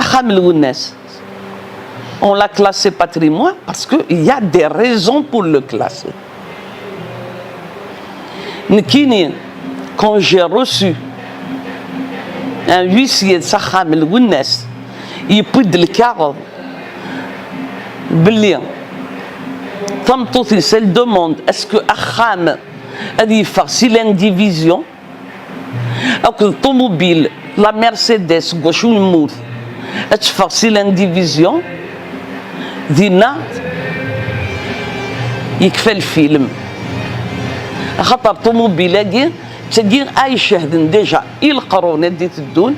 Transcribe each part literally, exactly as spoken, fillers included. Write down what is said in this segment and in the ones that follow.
Axxam Lwennas, on l'a classé patrimoine parce qu'il y a des raisons pour le classer. Nekkini, quand j'ai reçu un huissier s Axxam Lwennas, yewwi-d lkaɣeḍ belli tameṭṭut-is, elle demande est-ce que axxam ad yeffeɣ si l'indivision, akked ṭumubil, la Mercedes, deg wacu yemmut, ad teffeɣ si l'indivision, dinna yekfa lfilm. Axaṭer ṭumubil-agi, d tagi ay icehden déjà i leqrun ad d-iteddun,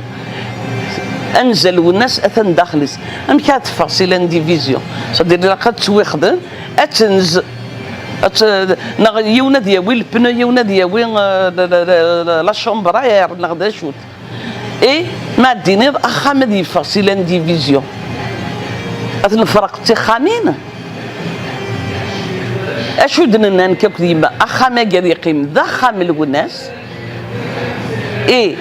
anza Lwennas atan daxel-is. Amek ara teffeɣ si l'indivision? C'est-à-dire, ilaq ad tettwixdem, ad tenz, ad t-, neɣ yiwen ad yawi le pneu, yiwen ad yawi, euh, la, la, la, la chambre à air, neɣ d acu-t. Et ma d-tiniḍ axxam ad yeffeɣ si l'indivision, ad t-nefreq d tixxamin? Acu d-nenna nekk akked yemma? Axxam-agi ad yeqqim d axxam Lwennas. Et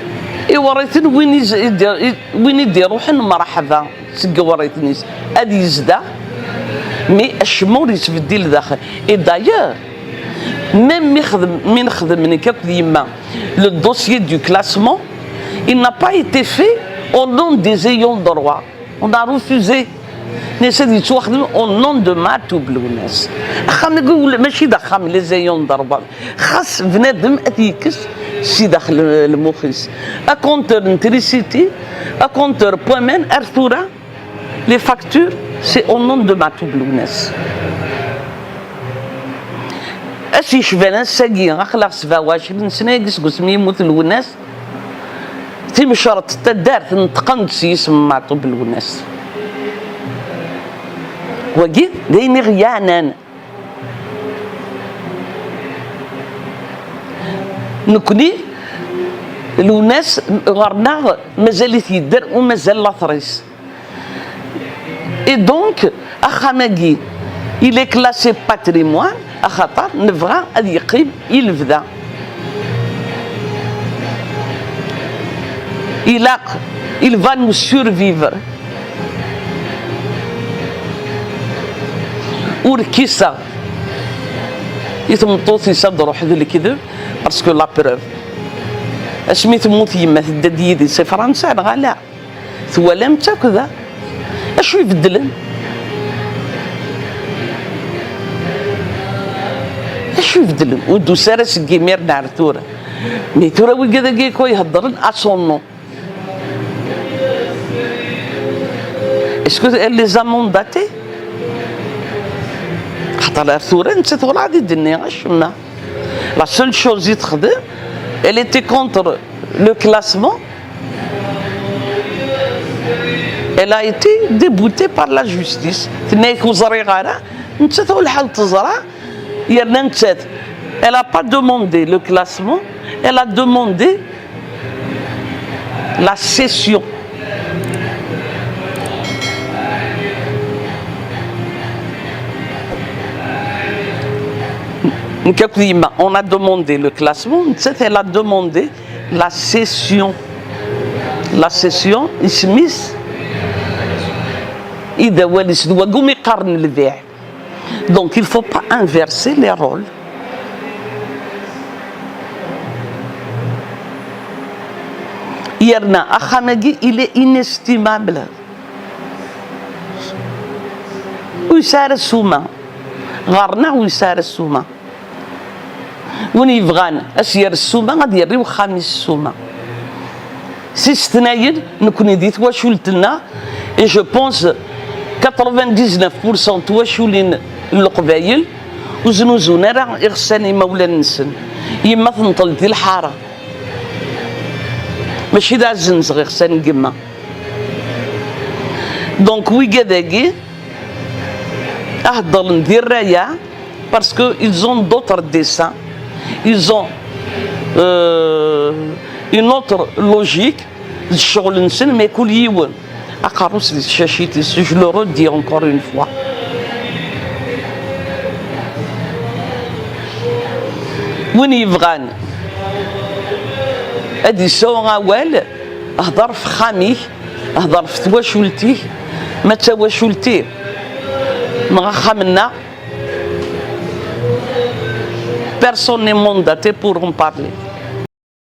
iwriɣ-ten, win i z-, i d-, i, win i d-iruḥen, mreḥba seg iwriɣ-ten-is ad yezdeɣ, mais acemma ur yettbeddil daxel. Et d'ailleurs, même mi xdem, mi nexdem nekk akked yemma le dossier du classement, il n'a pas été fait au nom des ayants droit. On a refusé. Nessa ad yettwaxdem au nom de Maɛtub Lwennas. Axxam-agi ula mačči d axxam les ayants droit. Xas bnadem ad t-yekkes si daxel lmux-is. Akonter n trisiti, akonter n waman, ar tura, les factures, c'est au nom de Maɛtub Lwennas. Ass yecban ass-agi, aql-aɣ sebɛa u ɛecrin sna-agi seg wasmi yemmut Lwennas, timecreḍt n taddart neṭqen-d s yisem Maɛtub Lwennas. Wagi d ayen i ɣ-yeɛnan. Nekni, Lwennas ɣer-neɣ mazal-it yedder u mazal later-is. Et donc, axxam-agi, il est classé patrimoine, axaṭer nebɣa ad yeqqim i lebda. Ilaq, il va nous survivre. Ur kkiseɣ i tmeṭṭut-is ad d-truḥ d lekdeb, parce que la preuve, asmi temmut yemma, tedda-d yid-i si Fransa, neɣ ala? Twalam-tt akk da? Acu ibeddlen? Acu ibeddlen? Ur d-tusi ara seg imiren ar tura. Mais tura wigad-agi akk iheddren à son nom. Est-ce que elle les a mandatés? Xaṭer ar tura nettat werɛad i d-tenni acemma. La seule chose i texdem, elle était contre le classement. Elle a été déboutée par la justice. Tenna-yak ur ẓriɣ ara, nettat ur lḥal teẓra, yerna nettat, elle a pas demandé le classement, elle a demandé la cession. Nekk akked yemma, on a demandé le classement, nettat, elle a demandé la cession. La cession, isem-is, i d awal-is, d wagi umi qqaren lbiɛ. Donc, il faut pas inverser les rôles. Yerna axxam-agi, il est inestimable. Ur yesɛi ara ssuma. Ɣer-neɣ ur yesɛi ara ssuma. Win yebɣan ad s-yerr ssuma, ad yerr i wexxam-is ssuma. Si setnayen, nekni di twacult-nneɣ, et je pense quatre-vingt-dix-neuf pour cent n twaculin n Leqbayel ur znuzun ara iɣsan imawlan-nsen. Yemma tenṭel di lḥara. Mačči d azenzeɣ iɣsan n yemma. Donc, wigad-agi, a heddren di rraya, parce que ils ont d'autres desseins, ils ont, euh, une autre logique, d ccɣel-nsen, mais kul yiwen aqerru-s di tcacit-is, je le redis encore une fois. Win yebɣan ad yesɛu awal, hder f axxam-ik, Hḍer ɣef twacult-ik, ma d tawacult-iw neɣ axxam-nneɣ. Personne n'est mandaté pour en parler.